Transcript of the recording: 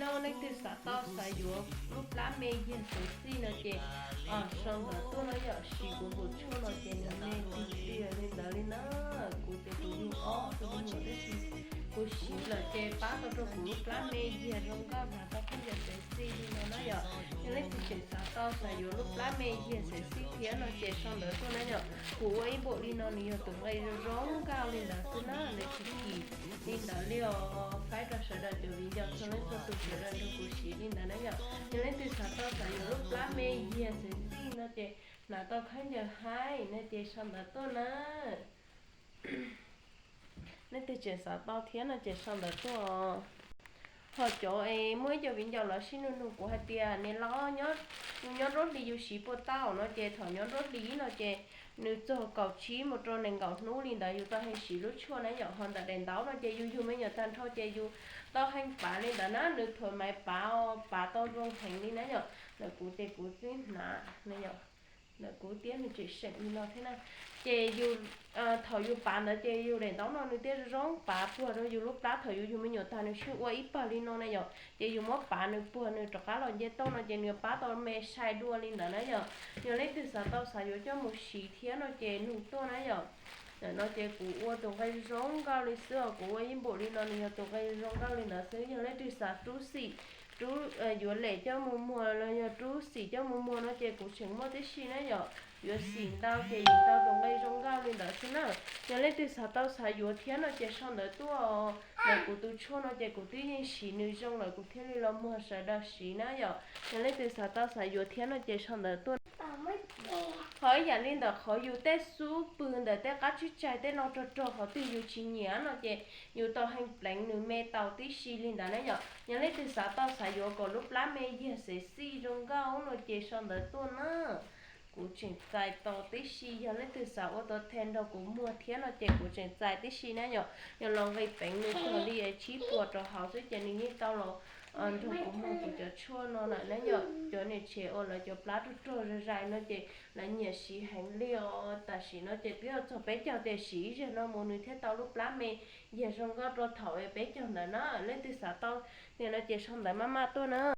Yog leej twg xav tau xav yuav lub plab me yiag xev xij no ces sau ntawv tuaj no yom. Siv kuv npum tshuaj no ces nws me tiag tiag li ntawd li na. Kuv ces kuv yug ob tug me nyuam tab sis kuv siv lawm ces pab tau rau kuv lub plab me yiag zoo nkauj hnav tau khaub ncaws xev xij li no na yom. Yog leej twg tseem xav tau xav yuav lub plab me yiag xev xij thiab no ces sau ntawv tuaj na yom. Kuv ua ib npaum li no nws yog tus nqe zoo zoo nkauj li ntawd xwb na, nws tsis kim li ntawd li os. Faib rau sawv daws cov viv ncaus txhua leej txhua tus sawv daws nrog kuv siv li ntawd na yom. Yog leej twg xav tau xav yuav lub plab me yiag xev xij no ces hnav tau khaub ncaws haib no ces sau ntawv tuaj na. Leej twg tseem xav tau thiab no ces sau ntawv tuaj. Ho cov es muaj ib co viv ncaus los sib nug nug kuv hais tias niam laus, yus nyob nruab hlis yus siv puas tau no ces thaum nyob nruab hlis no ces nws txog kaum tsib mus rau nees nkaum hnub li ntawd yus tau hee siv lub tshuaj na yom. Ho ntawm daim ntaub no ces yus yug me nyuam tag nrho ces yus tau hee pav li ntawd na, nws thuam maiv pav, pav tau zoo heev li na yom. Ntawm kuv ces kuv twb hnav na yom, ntawm kuv thiab nws tseem seem li no thiab na. Ces yus, thaum yus pav ntawd ces yus daim ntaub no nws thiaj zoo pav puag rau yus lub plab thaum yus yug me nyuam tag nws sib ua ib pawg li no na yom. Ces yus muab pav nws puag nws rov qab los nce toj no ces nws pab tau me sai dua li ntawd na yom. Yog leej twg xav tau xav yuav coj mus siv thiab no ces nug tuaj na yom. Ntawm no ces kuv ua tus nqe zoo nkauj li xwb os, kuv ua ib npaum li no nws yog tus nqe zoo nkauj li ntawd xwb. Yog leej twg xav rub xim, rub, yuav lem coj mus muag los yog rub xim coj mus muag no ces kuv tseem muaj tib si na yom. Yuav xim ntau ces yeej tau tus nqe zoo nkauj li ntawd xwb na. Yog leej twg xav tau xav yuav thiab no ces sau ntawv tuaj. Ntawm kuv tus tshuaj no ces kuv twb yeej siv nws zoo lawm kuv thiaj li los muag sawv daws siv na yom. Yog leej twg xav tau xav yuav thiab no ces sau ntawv tuaj. Ho ib yam li ntawm qhov yus tej xub pwg ntawm tej qab tsib tsaig tej no rog rog qhov twg yus tsis nyiam no ces yus tau hee pleev nws me tau tib si li ntawd na yom. Yog leej twg xav tau xav yuav kom lub plab me yiag xev xij zoo nkauj no ces sau ntawv tuaj na. Kuv tseem txais tau tib si, yog leej twg xav ua tau the nrog kuv muag thiab no ces kuv tseem txais tib si na yom. Yog los nqis peev nws txog li tsib puas rau hauv xwb ces nws yeej tau los nrog kuv muag kuv cov tshuaj no lawm na yom. Cov niam tsev uas lawv cov plab rog rog zais zais no ces lawv nyiam siv heev li os. Tam sim no ces twb yog txog peb caug tiam sis ib zaug no mus nws thiaj tau lub plab me yiag zoo nkauj rau thaum peb caug ntawd na. Leej twg xav tau tiag no ces sau ntawv maj maj tuaj na.